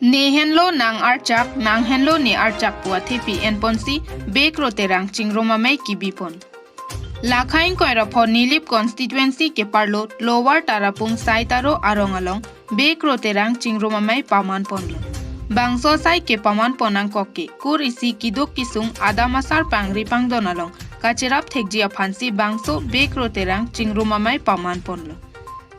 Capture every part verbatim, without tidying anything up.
Ne henlo nang archak, nang henlo ne archak pu athepi enponsi Bekro Terang Chingrum Amei kibipon. Lakha ingkoi ra pho Nilip constituency keparlo Lower Tarapung Saitaro arong along Bekro Terang Chingrum Amei pamanponlo. Bangso asai kepamanpon angkok ke kur isi keduk kesung adam asar pangri pangdon along kacherap thekji aphansi bangso Bekro Terang Chingrum Amei pamanponlo.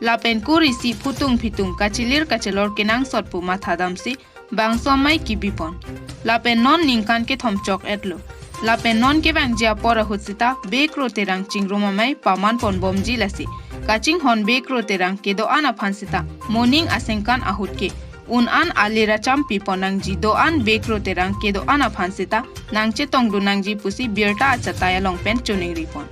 Lapen kur isi phutung phitung kachelir kachelor kenangsot pu mathadamsi bangso amei kibipon. Lapen non ningkan kethom chok-etlo. Lapen non kevangji apor ahut seta Bekro Terang Chingrum Amei pamanponbomji lasi kachinghon Bekro Terang kedo-an aphan seta moning asengkan ahut ke un-an alir acham pipon nangji, do-an Bekro Terang kedo-an aphan seta nangchetongdun nangji pusi birta achatai along pen choningripon.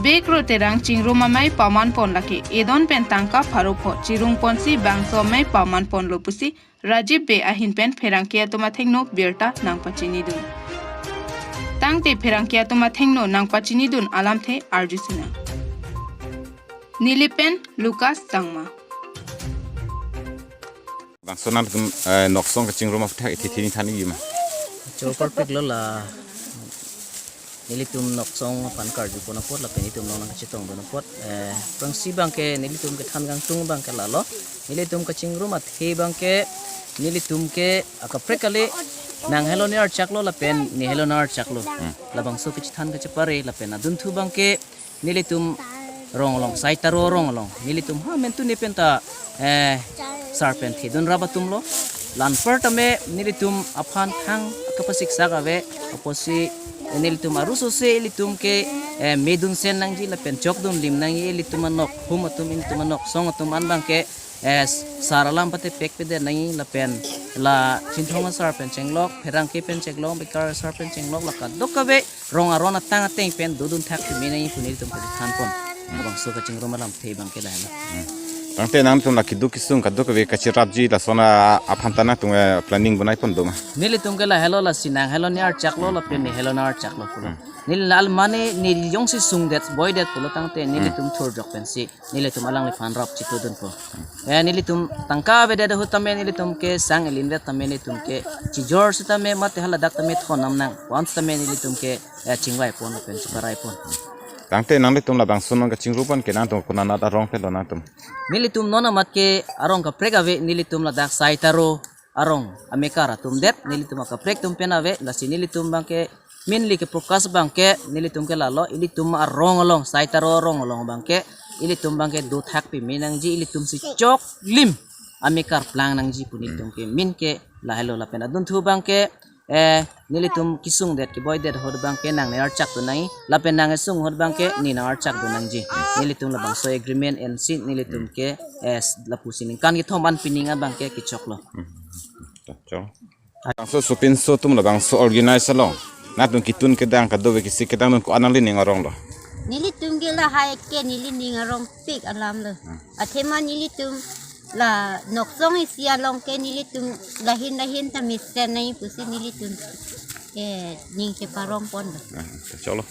Bekro Terang Chingrum Amei pamanpon lake edon pen tangka pharo pho chirungponsi bangso amei pamanponlo pusi Rajiv Bey ahin pen pherangke atum athengno birta nangpachinidun. Tangte pherangke atum athengno nangpachinidun alamthe arjusinang. Nilip pen Lucas Sangma. Bangso nangtum, eh, Noksong kachingrum aphuthak ithi thini thani yuma. Cho parpik lo la. Nelitum Noksong aphan karjupon apot lapen itum nong nangkachetongdun apot. Eh, prangsi abangke nelitum kethan kangtung abangke lalo. Nelitum kachingrum athe abangke nelitum ke akaprek kali nang helo ne archaklo lapen ne helo ne archaklo. Hmm. Labangso kachethan kachepare lapen adunthu abangke nelitum rong along, Saitaro rong along, nelitum ha mentu ne penta, eh, sar pen thedun rap atumlo. La anparta me nelitum aphan thang kapasiksak ave, apotsi nelitum arusose ilitum ke, eh, medun sen nangji lapen chokdun lim nangji, ilitum anok hum atum, ilitum anoksong atum an abangke, eh, sar alam patepek pedet nangji lapen la Chinthong asar pen chenglok, pherangke pen chenglok, bekar asar pen chenglok, la kadokave rong aron atang ateng pen dodun thak pimi nangji pu nelitum kachethanpon. Bangso kachingrum alamthe abangke lahelo. Hmm. Tangte nangtum la keduk kesung kadokave kacherapji lason aphanta nangtum, eh, planning bonaipon doma? Nelitum ke lahelo, lasi nang helo ne archaklo lapen ne helo ne archaklo pulo. Hmm. Neli la almane neli jongsi sungdet boidet pulo tangte nelitum thurjok pensi nelitum alangliphan rap chitudunpo. Eh, nelitum tangka avedet ahut tame nelitum ke sang elindet tame nelitum ke chijor sitame mate haladak tame thonnam nang. Wan sitame nelitum ke, eh, chingvaipon lapen chiparaipon. Tangte nanglitum labangso non kachingrumpan ke nangtum konat arong pen lo nangtum? Nelitum non amat ke arong kaprek ave, nelitum ladak Saitaro arong amekar atum det, nelitum akaprek atum pen ave, lasi nelitum abangke mainly ke focus abangke nelitum ke lalo, ilitum arong along, Saitaro arong along abangke ilitum abangke dothak pimi nangji, ilitum si choklim amekar plang nangji pu nelitum ke main ke lahelo lapen adunthu abangke, eh, nelitum kesungdet keboidet ahut abangke nang ne archakdun nangji, lapen nang kesung ahut abangke ne nang archakdun nangji. Nelitum labangso agreement ensi nelitum ke, eh, lapusi ningkan kethom an pining abangke kechoklo. Hmm. Chok. Bangso sopinso atum labangso organize along nangtum ketun kedang kadokave kisi kedang nung ko-an nanglining arong lo? Nelitum ke lahai ke nelining arongpik alam lo. Hmm. Athema nelitum la Noksong isi along ke nelitum lahin lahin ta mesen nangji pusi nelitum ke ning cheparongpon lo. Hmm, choklo.